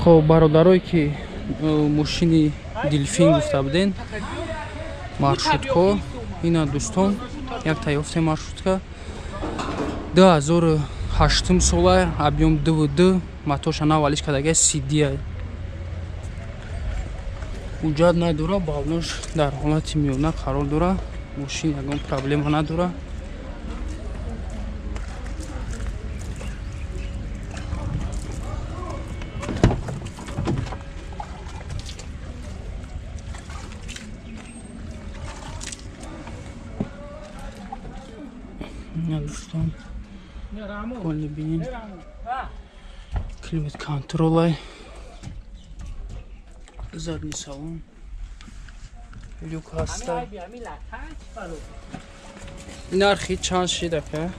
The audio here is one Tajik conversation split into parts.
Хоб, бародарое ки мошини Дельфин гуфта буден, маршрутко, ина дӯстон, якта ёфте маршрутка 2008 сола, объем 2.2, мотоша навалиш кардага, CD. Ҳуҷҷат надора, балнош дар ҳолати миёна қарор дора, мошин ягон проблема надора. Дӯстон, коли бинем, климат контролай, задний салон, люк ҳаста. Нархи чанд шид, ака?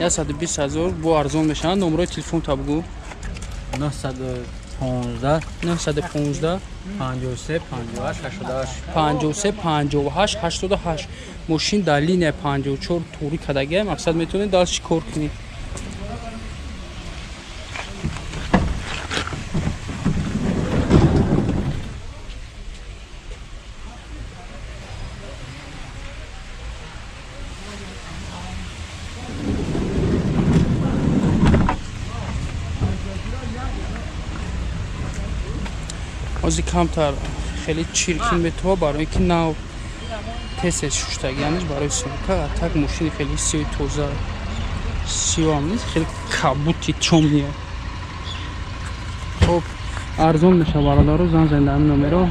120 ҳазор бо арзон мешаванд. Номрои телефонта бугӯ. 915. 915. 53 58 88. 53 58 88. Мошин дар линия 54 тури кардагия, мақсад метавонед дальше кор кунед. Ҳозир камтар хеле чиркин метова, барои ки нав тез шуштагианаш барои сумка. А так мошини хеле сиёи тоза, сиёам нест, хеле кабути чомния. Хоб, арзон мешава, бародаро, зан занед ҳамин номеро.